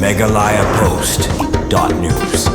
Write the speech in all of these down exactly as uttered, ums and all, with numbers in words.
Meghalaya Post dot news.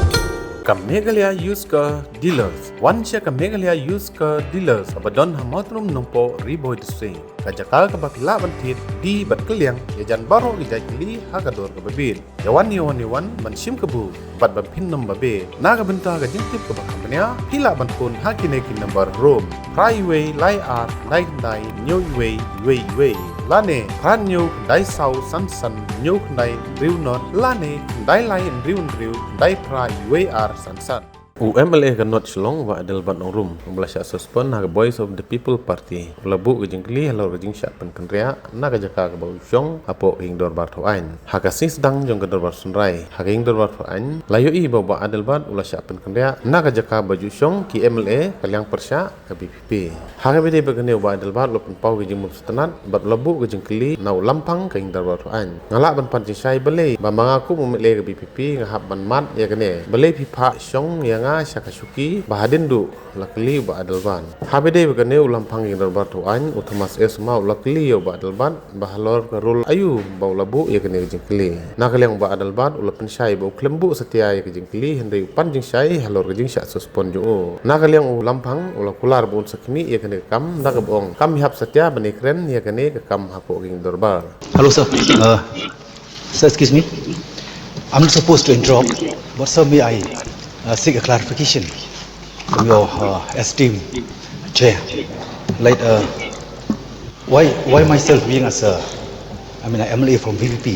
Ka Meghalaya Used Car Dealers. Wan sha ka Meghalaya Used Car Dealers kaba don ha Mawtrum Nongpoh, Ri Bhoi District. Ka jaka kaba phi lah ban thied die bad kylliang ïa jan baroh ki jait kali ha ka dor kaba biang. Ïa wan, ïa wan, ïa wan ban shim kabu bad ban pyndonkam babe. Na ka bynta ka jingtip kaba kham bniah, phi lah ban phone ha kine ki number: phra wei lai ar khyndai khyndai hynñiew wei wei wei, lane phra hynñiew khyndai saw san san hynñiew khyndai hynriew nod, lane khyndai lai hynriew hynriew khyndai phra wei ar san san. U M L A ka North Shillong, Bah Adelbert Nongrum, uba la shah suspend ha ka Voice of the People Party, u la buh ka jingkylli halor ka jingshah pynkynriah na ka jaka kaba u shong hapoh ka Ïing Dorbar Thawaiñ. Ha ka sngi sdang jong ka Dorbar Sunrai ha ka Ïing Dorbar Thawaiñ, la ïohi ba u Bah Adelbert u la shah pynkynriah na ka jaka ba ju shong ki M L A ka liang pyrshah ka V P P. Ha kaba ïadei bad kane, u Bah Adelbert u la pynpaw ka jingmut sngewtynnat bad u la buh ka jingkylli na u Lamphang ka Ïing Dorbar Thawaiñ: Nga lah ban pan jingshai balei ba ma nga kum u M L A ka V P P nga hap ban mad ïa kane? Balei phi phah shong ïa nga sha ka shuki? Ba hadien duh la kylli u Bah Adelbert. Ha kaba ïadei bad kane, u Lamphang ka Ïing Dorbar Thawaiñ, u Thomas A Suma, u la kylli ïa u Bah Adelbert ba halor ka rule aïu ba u la buh ïa kane ka jingkylli. Na ka liang u Bah Adelbert u la pynshai ba u khlem buh satia ïa ka jingkylli, hynrei u pan jingshai halor ka jingshah suspend jong u. Na ka liang u Lamphang u la kular ba un sa khmih ïa kane ka kam da kaba ong kam hap satia ban ïakren ïa kane ka kam hapoh ka Ïing Dorbar. Hello, sir. Uh, sir, excuse me. I'm not supposed to interrupt, but sir, may I uh, seek a clarification from your uh, esteemed chair? Like, uh, why, why myself being as a, I mean, an M L A from V P P,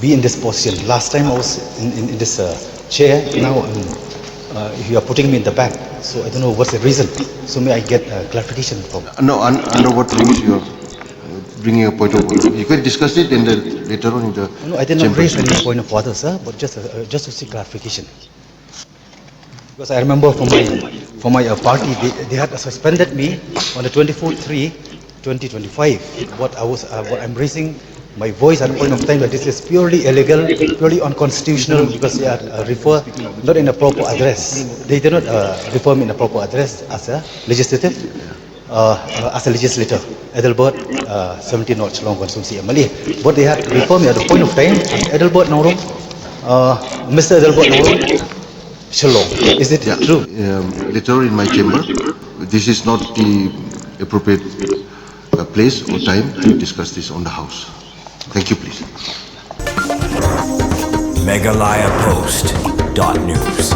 be in this position? Last time I was in, in, in this uh, chair. Now I'm, uh, you are putting me in the back. So I don't know what's the reason. So may I get uh, clarification from? No, un- under what rules you are uh, bringing a point of order? You can discuss it in the later on in the. No, I did not chamber. Raise any point of order, sir, but just uh, just to seek clarification. Because I remember for my for my uh, party, they, they had suspended me on the twenty-fourth three twenty twenty-five. What I was, uh, what I'm raising my voice at a point of time that this is purely illegal, purely unconstitutional, because they are uh, refer not in a proper address. They did not uh, refer me in a proper address as a legislative, uh, uh, as a legislator, Adelbert, uh, seventeen North Shillong constituency M L A. But they had refer me at the point of time as Adelbert Nongrum, uh, Mister Adelbert Nongrum, Shillong. Is it Yeah. true? Um, later in my chamber, this is not the appropriate uh, place or time to discuss this on the house. Thank you, please. Meghalaya Post dot news.